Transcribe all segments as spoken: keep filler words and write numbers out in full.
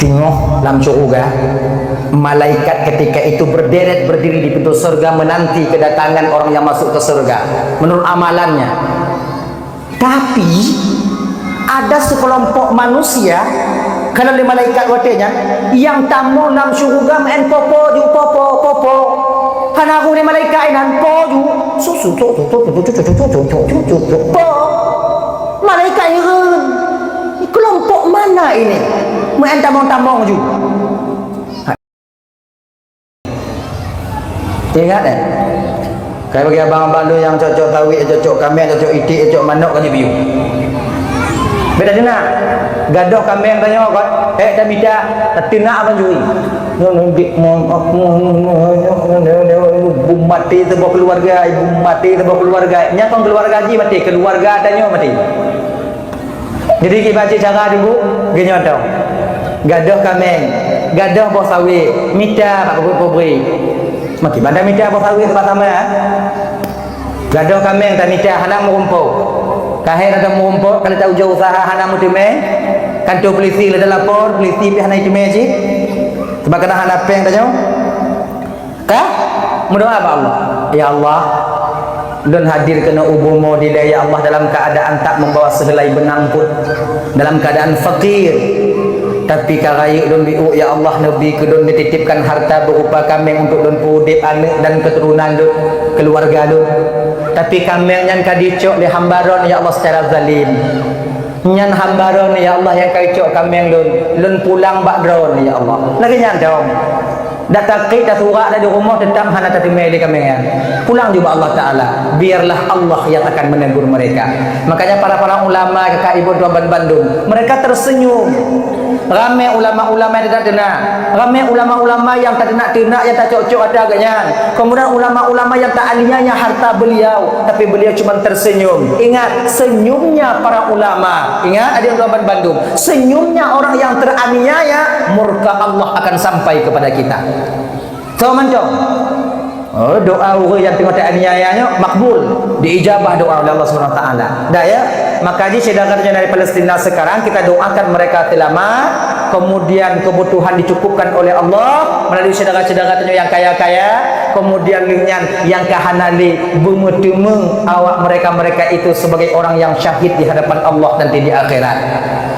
Singoh lam syuruga, malaikat ketika itu berderet berdiri di pintu surga menanti kedatangan orang yang masuk ke surga menurut amalannya. Tapi ada sekelompok manusia, kalau lé malaikat watée nyan, nyang tamong lam syuruga meu'en popo ju popo, popo. Hana arung lé malaikat inan po ju. Su, su, su, su, po. Malaikat hireuen. Kelompok mana ini? Meu'en tamong-tamong ju. Ingat, eh? Kai bagi abang-abang tu nyang cocok tawik, cocok kameng, cocok itik, cocok manok ka jipiu. Beda deungon. Gadoh kameng tanyoe kon, eh, tamita, tateunak pancuri. Bum maté saboh keuluwarga, bum maté saboh keuluwarga. Nyan kon keuluwarga jih maté, keuluwarga tanyoe maté. Jadi, kiban cit cara dulu, geunyot dong. Gadoh kameng, gadoh boh sawét, mita bak pabrik-pabrik. Makin banda mita boh sawét teuma sama, eh? Gadoh kameng tamita hana meurumpok. Kahé rada meurumpok, ka lheueh ta ujoe usaha hana meuteumé. Kantô polisi lheueh ta lapor, polisi pih hana jiteumé cit. Sebab keunan hana péng tanyoe. Ka? Meudoa bak Allah. Ya Allah, lôn hadir keunoe u bumoe dilée, ya Allah, dalam keadaan tak membawa sehelai benang pun, dalam keadaan fakir. Tapi ka rayeuk lôn biôk, ya Allah, neubi keu lôn, neutitipkan harta berupa kameng untuk lôn peuudép aneuk dan keuturonan lôn, keuluwarga lôn. Tapi kameng nyan ka jicok lé hamba Droen, ya Allah, secara zalim. Nyan hamba Droen, ya Allah, nyang ka jicok kameng lôn, lôn pulang bak Droen, ya Allah. Lagée nyan dong. Dak takrik, dak surak, dak di rumoh, teutap hana tateumé lé kameng nyan. Pulang ju bak Allah Taala. Biarlah Allah yang akan menegur mereka. Makanya para-para ulama, kakak ibu tuan ban bandum, mereka tersenyum. Ramé ulama-ulama nyang tateunak-teunak. Ramé ulama-ulama nyang tateunak-teunak, nyang tacok-cok atra geuh nyan. Kemudian ulama-ulama nyang taaniaya harta beliau, tapi beliau cuma tersenyum. Ingat, senyumnya para ulama. Ingat, adik tuan ban bandum. Senyumnya orang yang teraniaya, murka Allah akan sampai kepada kita. Soe mantong? Oh, doa ureuëng nyang teungoh teuaniaya nyoe makbul, diijabah doa oleh Allah Subhanahu Wa Taala. Dah ya, maka jih syedara tanyoe dari Palestina sekarang kita doakan mereka selamat, kemudian kebutuhan dicukupkan oleh Allah melalui syedara-syedara tanyoe nyang kaya-kaya, kemudian lheueh nyan nyang ka hana lé beumeuteumé awak mereka-mereka itu sebagai orang yang syahid di hadapan Allah nanti di akhirat.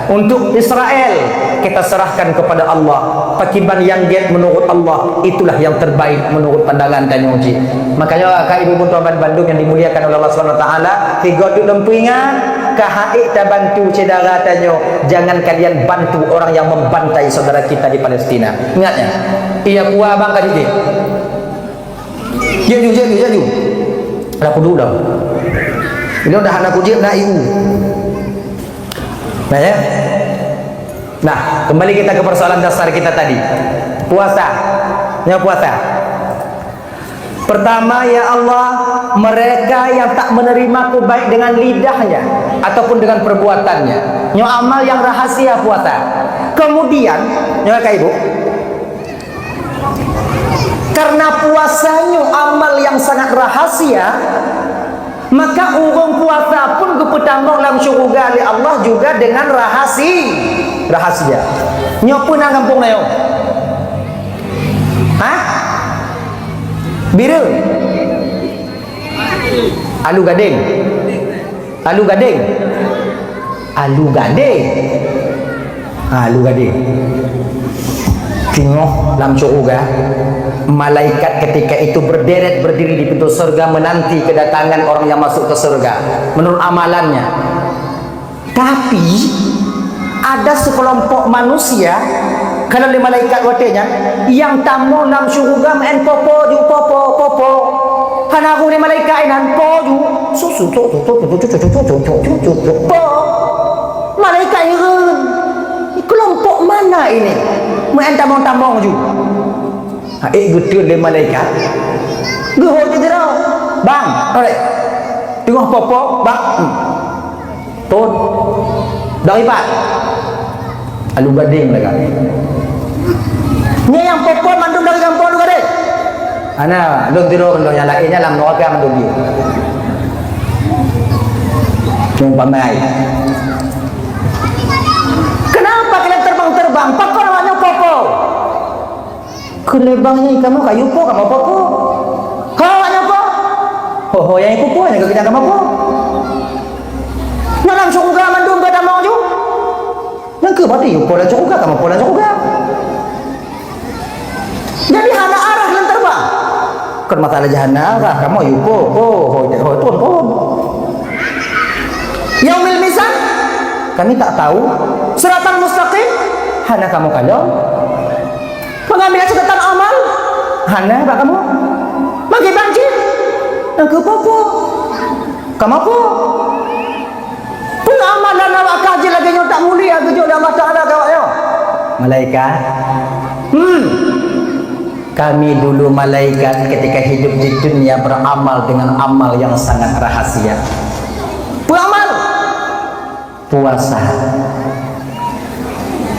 Untuk Israel, kita serahkan kepada Allah. Pakiban nyang gét menurut Allah, itulah yang terbaik menurut pandangan tanyoe jih. Makanya, kakak ibu tuan ban bandum yang dimuliakan oleh Allah Subhanahu Wa Taala, tiga tu lôn peuingat, ka han ék tabantu syedara tanyoe, jangan kalian bantu orang yang membantai saudara kita di Palestina. Ingat ya, iya puwa bang ka jijak. Jeuet ju, jeuet ju, jeuet ju. Ada kudu dah. Ilôn dah hana kujeuet na ibu. Nah, ya. Nah, kembali kita ke persoalan dasar kita tadi. Puasa. Nyoe puasa. Pertama, ya Allah, mereka yang tak menerimaku baik dengan lidahnya ataupun dengan perbuatannya. Nyoe amal yang rahasia puasa. Kemudian, nyoe ka ibu, karena puasa nyoe amal yang sangat rahasia, maka ureuëng puasa pun geupeutamong lam syeuruga lé Allah juga dengan rahasi-, rahasia. Nyoe peue nan gampông na nyoe? Hah? Bireuen? Alu gadeng? Alu gadeng? Alu gadeng. Ha, alu gadeng. Singoh lam syeuruga, malaikat ketika itu berderet berdiri di pintu surga menanti kedatangan orang yang masuk ke surga menurut amalannya. Tapi ada sekelompok manusia, kalau lé malaikat watée nyan, nyang tamong lam syeuruga meu'en popo ju popo, popo. Hana arung lé malaikat inan po ju. Su, su, su, su, po. Malaikat hireuen. Kelompok mana ini? Meu'en tamong-tamong ju. Ha, ék geuteun lé malaikat. Geuhôi teugeurau. Bang, oleh. Teungoh popo, bang. Hmm. Tun. Dari pat. Alu gadeng lagak. Nyoe nyang popo mandum dari gampông Alu Gadeng. Ana, lôn tiroe lôn nyang laén nyan lam neuraka mandum jih. Nyang pamai. Kenapa kalian terbang-terbang? Pakon awak nyoe Peuleueh bang nyan kamoe ka yue po, kamoe po po. Ho, nyoe po. Ho, ho, nyang yue po po, nyang keukeujang kamoe po. Nyoe lam syeuruga mandum ka tamong ju. Nyang keu berarti yue po lam syeuruga, kamoe po lam syeuruga. Jadi hana arah lôn teubang. Kon masalah jahanam, arah kamoe yue po, po, ho, ho, pun, pun. Yaumil mizan, kami tak tahu. Siratal mustaqim, hana kamoe kalon. Pengambilan catatan amal, hana bak kamoe. Bagi banci, nyang keu po po. Kamoe po. Peue amalan awak ka jeuet lagèe nyoe tak mulia geujok lé Allah Taala keu awak nyoe? Malaikat. Hmm. Kami dulu malaikat ketika hidup di dunia beramal dengan amal yang sangat rahasia. Peue amal? Puasa.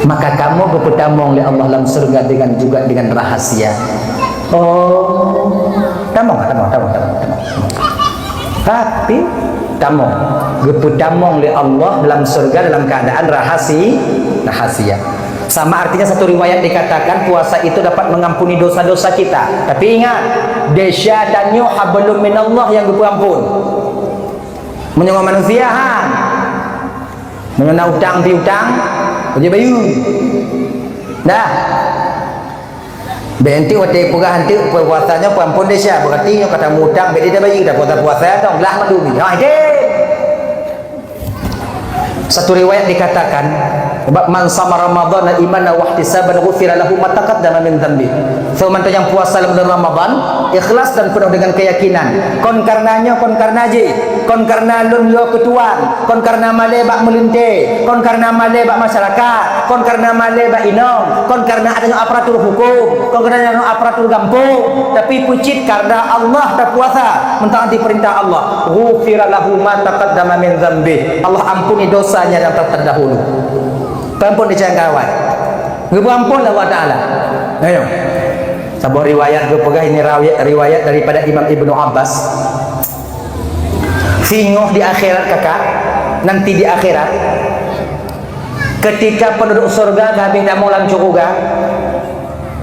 Maka kamoe geupeutamong lé Allah lam syeuruga dengan, juga dengan rahasia. Oh, tamong, tamong, tamong, tamong, tamong. Tapi tamong, geupeutamong lé Allah lam syeuruga dalam keadaan rahasi-, rahasia. Sama artinya satu riwayat dikatakan puasa itu dapat mengampuni dosa-dosa kita. Tapi ingat, desya tanyoe hablum minallah nyang geupeuampon. Meunyoe ngon manusia, han. Meunyoe na utang piutang, ojok bayeue. Dah. Bèk enteuk watèe peugah enteuk puasa nyoe peuampon desya, berarti nyoe ka tameutang bèk tabayeue, tapuasa-puasa dong, glah mandum. Ha, deh. Satu riwayat dikatakan, "Man shama Ramadhana imanan wahtisaban ghufira lahu ma taqaddama min dzanbi." Soe mantong nyang puasa lam bulan Ramadan, ikhlas dan penuh dengan keyakinan. Kon karena nyoe, kon karena jih, kon karena lôn yo keutuan, kon karena malèe bak meulintèe, kon karena malèe bak masyarakat, kon karena malèe bak inong, kon karena adoe aparatur hukum, kon karena adoe aparatur gampông, tapi peucit karena Allah tapuasa, mentaati perintah Allah. Ghufira lahu ma taqaddama min dzanbi. Allah ampuni dosanya yang telah terdahulu. Peuampon di cangkawai. Geupeuampon lé Allah Taala. Ayo. Saboh riwayat geupeugah ini rawi-, riwayat daripada Imam Ibnu Abbas. Singoh di akhirat kakak, nanti di akhirat, ketika penduduk surga ka habéh tamong lam syeuruga,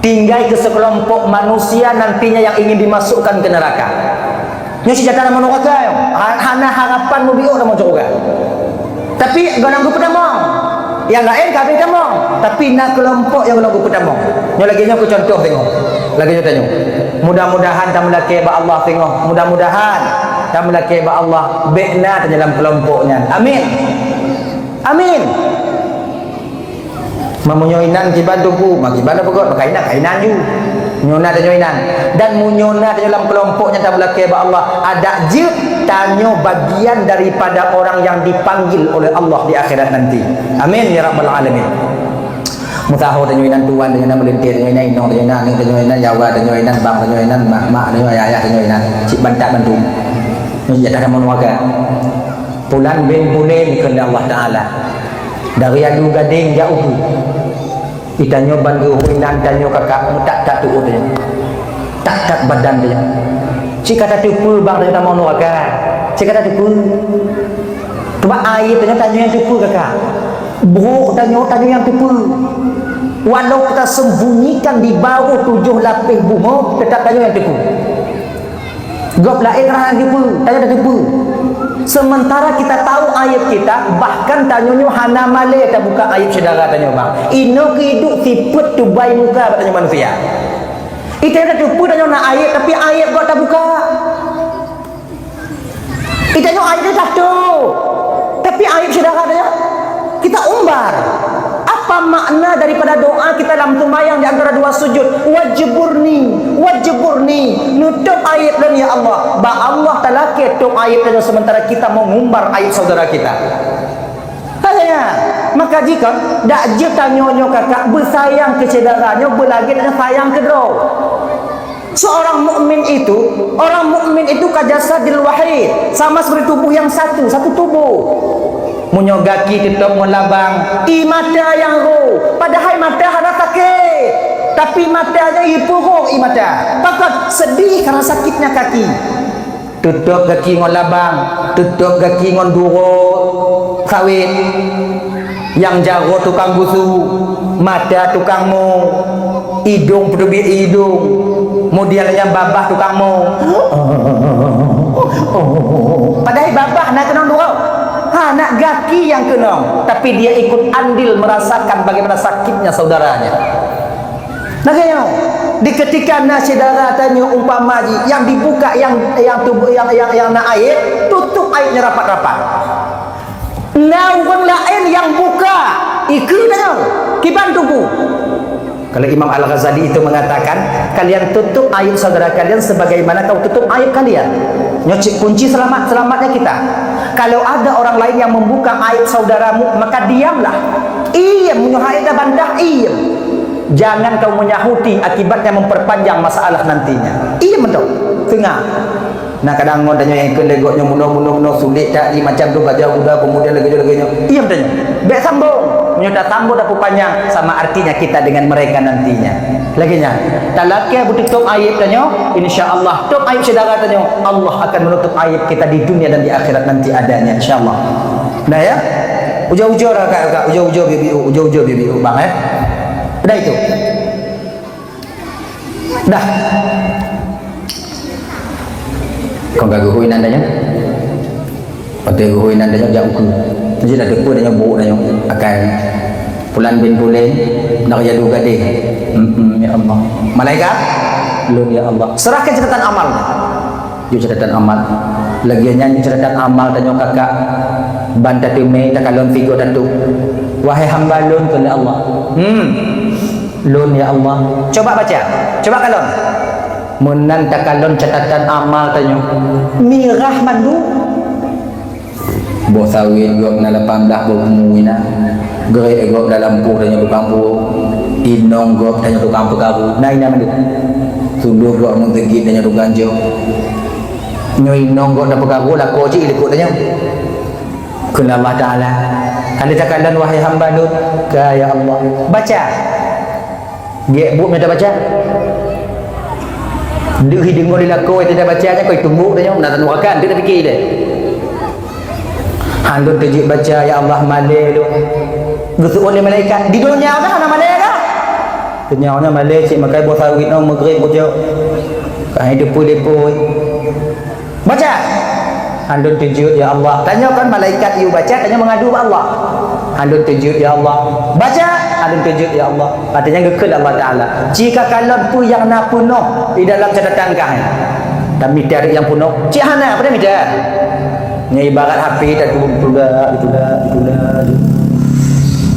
tinggai keu seukelompok manusia nantinya yang ingin dimasukkan ke neraka. Nyoe si jata lam neuraka nyoe, ha-, hana harapan mubiôh lam syeuruga. Tapi gohlom geupeutamong. Nyang laén ka habéh tamong, tapi na keulompok nyang gohlom geupeutamong. Nyoe lagèe nyoe keu contoh singoh. Lagèe nyoe tanyoe. Mudah-mudahan tameulakèe bak Allah singoh. Mudah-mudahan tameulakèe bak Allah bèk na tanyoe lam keulompok nyan. Amin. Amin. Meunyoe inan kiban teungku, ma kiban peugöt, maka inan, ka inan ju. Nyoe na tanyoe inan. Dan meunyoe na tanyoe lam keulompok nyang tameulakèe bak Allah, adak jeuet tanyoe bagian daripada orang yang dipanggil oleh Allah di akhirat nanti. Amin ya rabbal alamin. Meusaho tanyoe inan, tuan tanyoe inan, meulintèe tanyoe inan, inong tanyoe inan, aneuk tanyoe inan, yawa tanyoe inan, bang tanyoe inan, mak, mak tanyoe, ayah, ayah tanyoe inan. Cit bantak bantu. Nyoe jatah kamoe nuraka. Pulan bin Pulan dikheun lé Allah Taala. Dari Adu Gadeng jak ukeue. Di tanyoe ban geuhôi nan tanyoe kakak meutat-tat tu'oh tanyoe. Tat-tat badan tanyoe. Cit ka tateupeue bang tanyoe tamong nuraka. Cit ka tateupeue. Cuma aib tanyoe, tanyoe nyang teupeue kakak. Brôk tanyoe, tanyoe nyang teupeue. Walau kita sembunyikan di bawah tujuh lapis bumoe, tetap tanyoe nyang teupeue. Gob laén hana teupeue, tanyoe tateupeue. Sementara kita tahu aib kita, bahkan tanyoe nyoe hana malèe tabuka aib syedara tanyoe bang. Inoe keuh iduek sifeuet tubai muka bak tanyoe manusia. Itanyoe tateupeue tanyoe na aib, tapi aib gob tabuka. Itanyoe aib nyoe tatôp, tapi aib syedara tanyoe kita umbar. Apa makna daripada doa kita lam sumbayang di antara dua sujud? "Wajburni, wajburni." Nutôp aib lôn, ya Allah. Bak Allah talakèe tôp aib tanyoe sementara kita mengumbar aib saudara kita. Hanya, maka jika dak jeuet tanyoe nyoe kakak beusayang keu syedara nyoe beulagèe tanyoe sayang keu droe. Seorang mukmin itu, orang mukmin itu kajasadil wahid, sama seperti tubuh yang satu, satu tubuh. Meunyoe gaki teutôp ngon labang, ie mata nyang rô, padahai mata hana sakét, tapi mata nyan ie peuruek ie mata. Pakon? Sedih karena sakitnya kaki. Teutôp gaki ngon labang, teutôp gaki ngon duroe sawét, nyang jaroe tukang gusu, mata tukang mo. Idong peuteubiet idong. Kemudian lagèe babah tukang mo. Padahai babah na keunong dua. Ha, na gaki nyang keunong, tapi dia ikut andil merasakan bagaimana sakitnya saudaranya. Lagèe nyoe, di ketika na syedara tanyoe umpama jih, nyang dibuka, nyang, nyang tuboh, nyang, nyang, nyang na aéb, tutup aéb nyan rapat-rapat. Na ureueng laén nyang buka, ikeu tanyoe, kiban tuboh. Kalau Imam Al-Ghazali itu mengatakan, "Kalian tutup aib saudara kalian sebagaimana kau tutup aib kalian." Nyoe cit kunci selamat, selamatnya kita. Kalau ada orang lain yang membuka aib saudaramu, maka diamlah. Iem, meunyoe hana bantah, iem. Jangan kau menyahuti, akibatnya memperpanjang masalah nantinya. Iem mantong, teungoh. Nah, kadang ngon tanyoe nyang ikheun lé gobnyan, munoe, munoe, munoe, sulet that jih macam tu, gaja guda, kemudian lagèe nyoe, lagèe nyoe. Iem tanyoe. Bèk sambông. Meunyoe tasambông, tapeupanyang, sama artinya kita dengan mereka nantinya. Lagèe nyan. Talakèe beututôp aib tanyoe, insya Allah, tôp aib syedara tanyoe, Allah akan menutup aib kita di dunia dan di akhirat nanti adanya, insya Allah. Nah, ya. Ujoe-ujoe dah, Kak, Kak. Ujoe-ujoe biu-biu, ujoe-ujoe biu-biu, bang, eh. Dah itu. Dah. Kon ka geuhôi nan tanyoe. Watèe geuhôi nan tanyoe jak ukeue. Jadi dah teupeue tanyoe, buet tanyoe akai. Pulan bin Pulan, nak jadi gadéh. Hmm, ya Allah. Malaikat, lôn ya Allah. Serahkan catatan amal. Yuk catatan amal. Lagèe nyan yuk catatan amal tanyoe, Kakak. Ban tateumé takalon figoe tatôp. Wahai hamba lôn, kheun lé Allah. Hmm. Lôn, ya Allah. Coba baca. Coba kalon. Meunan takalon catatan amal tanyoe. Mirah mandum. Boh sawét gob na lapan blah boh bumoe na. Geurék gob dalam poh tanyoe tukang puwoe. Inong gob tanyoe tukang peukaru. Na inan mandum. Tudoh gob meuteugét tanyoe tukang jok. Nyoe inong gob tapeukaru lakoe cit i likot tanyoe. Kheun Allah Taala, "Ka lheueh takalon, wahai hamba lôn?" "Ka, ya Allah." "Baca." Gèt buet mita baca. Deuh deungoe di lakoe mita baca nyan, kon tumbok tanyoe, na tanyoe rakan, deuh tapiké lé. Han lôn teujeuet baca, ya Allah, malèe lôn. Geuseuôt lé malaikat, di donya na hana malèe dah. Donya na malèe cit, makai boh sawét nyoe meugreb bujok. Ka hai teupeu lé pôi. Baca. Han lôn teujeuet, ya Allah. Tanyoe kan malaikat yue baca, tanyoe meungadu bak Allah. Han lôn teujeuet, ya Allah. Baca. Han lôn teujeuet, ya Allah. Artinya geukheun Allah Taala. Jika kalon peue nyang na peunoh di dalam catatan kah nyan. Tamita nyang peunoh. Cit hana, apa dah mita? Nyan ibarat H P tatuek, ditulak, ditulak, ditulak.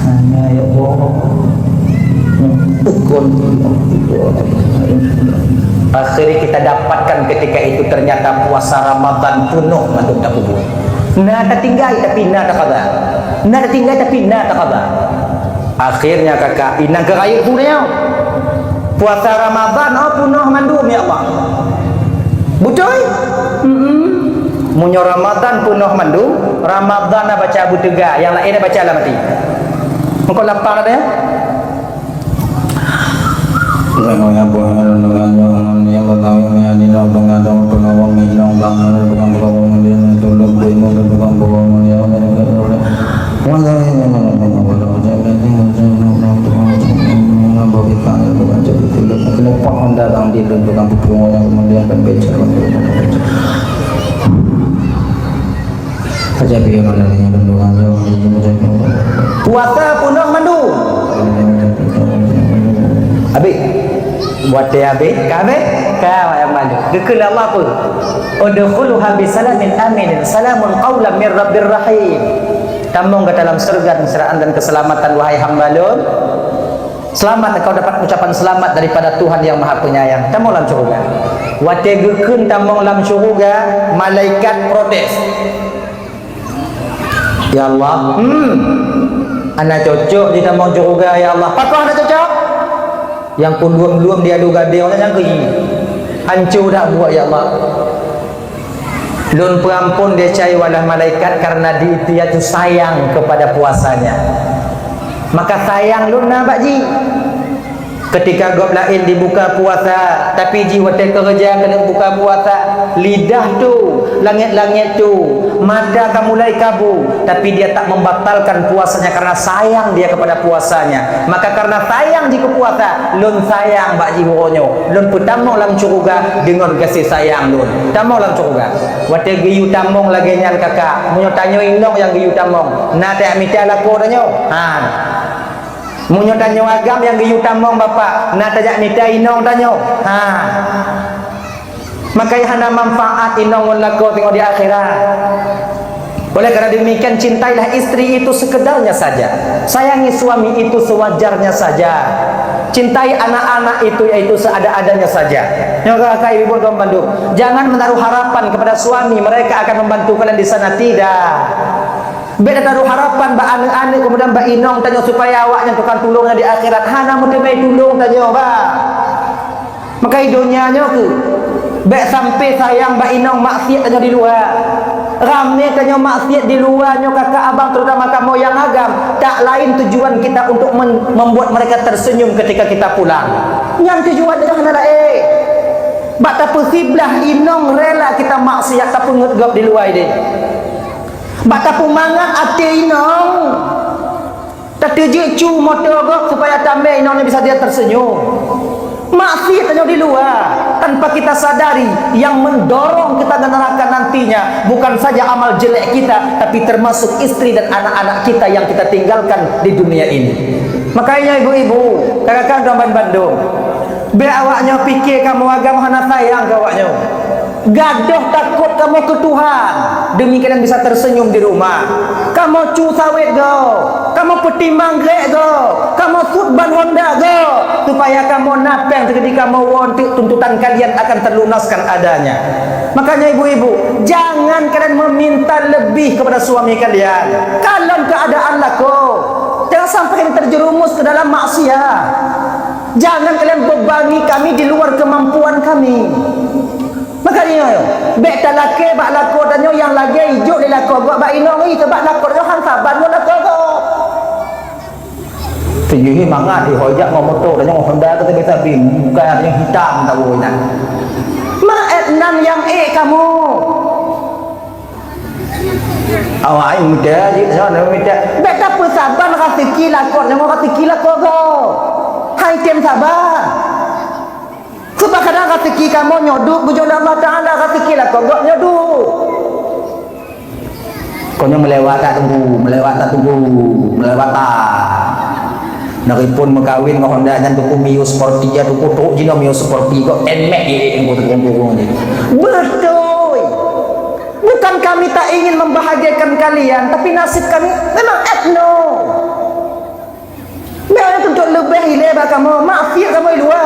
Hana, ya Allah. Beukon. Akhirnya kita dapatkan ketika itu ternyata puasa Ramadan peunoh mandum tapeubuet. Na tatinggai tapi na takada. Na tatinggai tapi na takada. Akhirnya kakak inang keurayeuk pun nyoe. Puasa Ramadan oh peunoh mandum ya Allah. Beutôi? Mm-mm. Meunyoe Ramadan peunoh mandum, Ramadan na baca beuteuga, nyang laén na baca lam até. Engkau lapar ada ya? Puasa peunoh mandum. Habéh. Watèe habéh, ka habéh? Ka, wayang mandum. Geukheun lé Allah peue? Udkhuluha bisalamin aminin. Salamun qaulan mir rabbir rahim. Tamong gata lam syeuruga dalam keuseulamatan, wahai hamba lôn. Selamat, engkau dapat ucapan selamat daripada Tuhan yang Maha Penyayang. Tamong lam syeuruga. Watèe geukheun tamong lam syeuruga, malaikat protes. Ya Allah, hmm, hana cocok jitamong syeuruga, ya Allah. Pakon hana cocok? Nyang peuleuem-leuem di adu gadéng nyan keu jih. Hanco dak buet, ya Allah. Lôn peuampon desya, wahai malaikat, karena di, dia tu sayang kepada puasanya. Maka sayang lôn na bak jih. Ketika gob laén dibuka puasa, tapi jih watée keureuja keuneuk buka puasa, lidah tu, langét-langét tu, mata ka mulai kabu, tapi dia tak membatalkan puasanya karena sayang dia kepada puasanya. Maka karena sayang jih keu puasa, lôn sayang bak jih uroe nyoe, lôn peutamong lam syeuruga deungon gaséh sayang lôn. Tamong lam syeuruga. Watée geuyue tamong lagée nyan kakak, meunyoe tanyoe inong nyang geuyue tamong, na tajak mita lakoe tanyoe? Ha. Meunyoe tanyoe agam nyang geuyue tamong bapak, na tajak mita inong tanyoe? Ha. Maka hana manfaat inong ngon lakoe teungoh di akhirat. Oleh karena demikian, cintailah istri itu sekedarnya saja. Sayangi suami itu sewajarnya saja. Cintai anak-anak itu yaitu seada-adanya saja. Nyoe keuh kaka ibu dong bandum. Jangan menaruh harapan kepada suami, mereka akan membantu kalian di sana. Tidak. Bék taruh harapan bak aneuk-aneuk, kemudian bak inong tanyoe supaya awaknyan tukang tulông di akhirat. Hana meuteumé tulông tanyoe, bah. Maka i donya nyoe keuh, bék sampai sayang bak inong maksiat tanyoe di luwa. Ramé tanyoe maksiat di luwa nyoe, kakak abang, terutama kamoe nyang agam. Tak lain tujuan kita untuk men-, membuat mereka tersenyum ketika kita pulang. Nyan tujuan tanyoe hana laén. Bak tapeusiblah inong rela kita maksiat tapeungeut gob di luwa idéh. Bak tapeumangat até inong, tateujeuet cu moto gob supaya tamé inong nyan bisa dia tersenyum. Maksiat tanyoe di luwa, tanpa kita sadari, yang mendorong kita ke neraka nantinya bukan saja amal jelek kita, tapi termasuk istri dan anak-anak kita yang kita tinggalkan di dunia ini. Makanya ibu-ibu, kakak-kakak dan bandum, bék awaknyoe pike kamoe agam hana sayang keu awaknyoe. Gadôh takot kamoe keu Tuhan, demi kalian bisa tersenyum di rumah. Kamoe cu sawét goe, kamoe peutimang grék goe, kamoe sut ban honda goe, supaya kamoe na péng teukeudi kamoe woe, untuk tuntutan kalian akan terlunaskan adanya. Makanya ibu-ibu, jangan kalian meminta lebih kepada suami kalian. Kalon keadaan lakoe, jangan sampai kalian terjerumus ke dalam maksiat. Jangan kalian bebani kami di luar kemampuan kami. Maka nyoe, bék talakée bak lakoe tanyoe nyang lagée ijok lé lakoe gob bak inong, ih, sabab lakoe tanyoe han saban ngon lakoe gob. Teujih mangat di hojak ngon moto tanyoe ngon Honda keu sabe-sabe, muka tanyoe hitam tawoe nyan. Maet nan nyang ék kamoe. Awai muda jih nyoe na muda. Bék tapeusaban raseuki lakoe tanyoe ngon raseuki lakoe gob. Hai tem saban. Sebab kadang raseuki kamoe nyoe duek geujok lé Allah Taala, raseuki lakoe gob nyoe duek. Kon nyoe meulewat that teungku, meulewat that teungku, meulewat that. Dari phon meukawen ngon Honda nyan teungku, Mio Sporty ya teungku, trok jinoe Mio Sporty kok, Nmax ye teungku, teungku, teungku ni. Beutôi. Bukan kami tak ingin membahagiakan kalian, tapi nasib kami memang etno. Bék tuntut leubeh ilée bak kamoe, maksiat kamoe i luwa.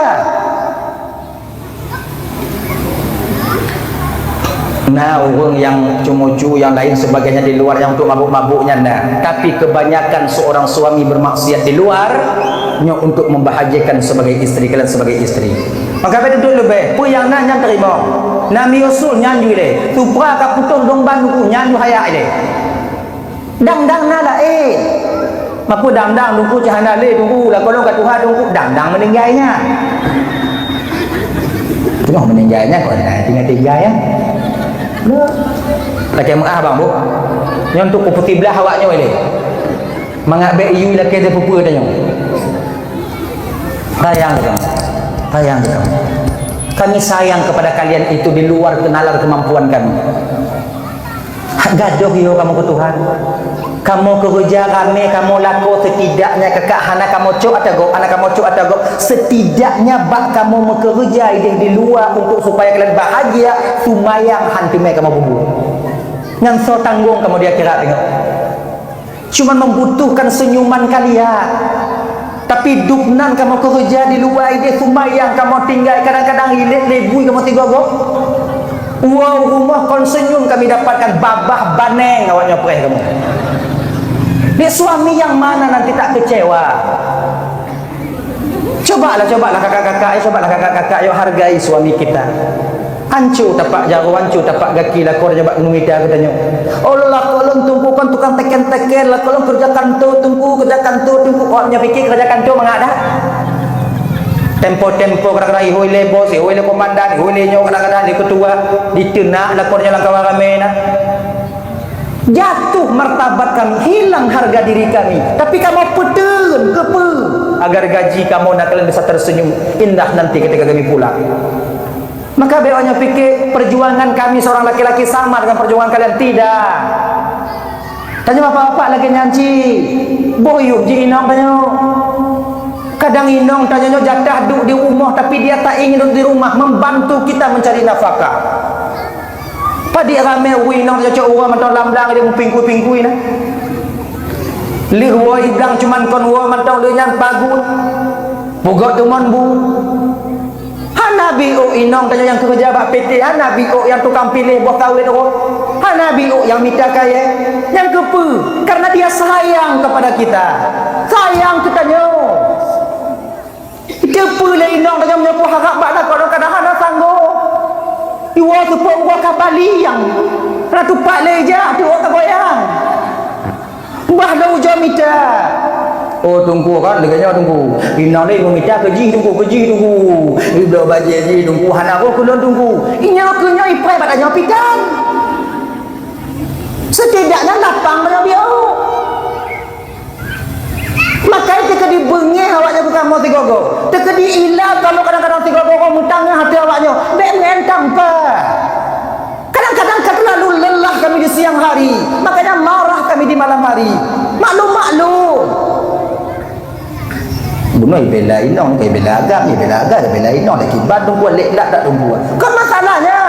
Na ureuëng nyang ceumucu, nyang lain sebagainya di luar, nyang untuk mabuk-mabuk nyan na. Tapi kebanyakan seorang suami bermaksiat di luar, nyoe untuk membahagiakan sebagai istri, kalian sebagai istri. Maka bék tuntut leubeh, peue nyang na nyan teurimong. Na Mio Soul nyan ju ilée, Supra ka putôh lôn ban teungku nyan ju hayak ilée. Dang-dang na laén. Mapeue dang-dang teungku, cit hana lé teungku, lakoe lôn ka tuha teungku, dang-dang meuninggai nyan. Teungoh meuninggai nyan kok na tinggai-tinggai ya. Lakée meuah bang bu. Nyoe untuk peusiblah awak nyoe lé. Mangat bék iyue lakée teupeue-peue tanyoe. Sayang kami. Sayang kami. Kami sayang kepada kalian itu di luar nalar kemampuan kami. Gadôh yo kamoe keu Tuhan. Kamoe keureuja ramé, kamoe lakoe, setidaknya kakak hana kamoe cok ata gob, hana kamoe cok ata gob. Setidaknya bak kamoe meukeureuja idéh di luwa untuk supaya kalian bahagia, sumayang han teumé kamoe peubuet. Nyan soe tanggong kamoe di akhirat ingat. Cuma membutuhkan senyuman kalian. Tapi dub nan kamoe keureuja di luwa idéh, sumayang kamoe tinggai, kadang-kadang ilét lé bui kamoe sigoe-goe. Woe rumoh kon senyum kami dapatkan, babah baneng awak nyoe preh kamoe. Di suami yang mana nanti tak kecewa? Cobalah, cobalah kakak-kakak, eh, cobalah kakak-kakak, yuk hargai suami kita. Anco tapak jaroe, anco tapak gaki lakoe nyoe bak nui dah geutanyoe. Oh, lakoe lôn teungku kon tukang teken-teken, lakoe lôn keureuja kanto teungku, keureuja kanto teungku. Awak nyoe pike keureuja kanto mangat dah. Tempo-tempo kadang-kadang ihôi lé bos, ihôi lé komandan, ihôi lé nyoe kadang-kadang lé ketua, diteunak lakoe nyoe lam kawan ramé na. Jatuh martabat kami, hilang harga diri kami. Tapi kamoe peuteun, keupeue? Agar gaji kamoe na kalian bisa tersenyum indah nanti ketika kami pulang. Maka bék awak nyoe pike perjuangan kami seorang laki-laki sama dengan perjuangan kalian. Tidak. Tanyoe bapak-bapak lagée nyan cit. Boh yuem jih inong tanyoe. Kadang inong tanyoe nyoe jatah duek di rumoh, tapi dia tak ingin duduk di rumah, membantu kita mencari nafkah. Padit ramé ureuëng inong tanyoe cok uroe mantong lam blang dia meupingkui-pingkui na. Lheueh woe i blang cuman kon woe mantong lheueh nyan pagut. Peugot teumon bu. Hana biôk inong tanyoe nyang keureuja bak P T, hana biôk nyang tukang piléh boh kawét rot, hana biôk nyang mita kayée. Nyang keupeue? Karena dia sayang kepada kita. Sayang keu tanyoe. Keupeue lé inong tanyoe meunyoe peuharab bak lakoe nyoe kadang hana sanggob. Iwoe seupôt uroe ka bali nyang hana tupat lé jak, tiwoe ka goyang. Bah lôn ujoe mita. Oh, Teungku, kan lagée nyoe, Teungku. Inong lé meumita keu jih, Teungku, keu jih, Teungku. Ibloe bajée jih, Teungku, hana roh keu lôn, Teungku. Inyoe keu nyoe ipreh bak tanyoe pitan. Setidaknya lapang tanyoe biôk. Makai teukeudi beungéh awak nyoe keu kamoe sigogo. Teukeudi ila kamoe kadang-kadang sigogo meutangah até awak nyoe. Bék meuentang pah. Kadang-kadang ka terlalu lelah kami di siang hari, makanya marah kami di malam hari. Maklum-maklum. Bunoe ibela inong, ibela agam, ibela agam, ibela inong, lagi bandum buat lek lak tak tumbuh. Kon masalahnya,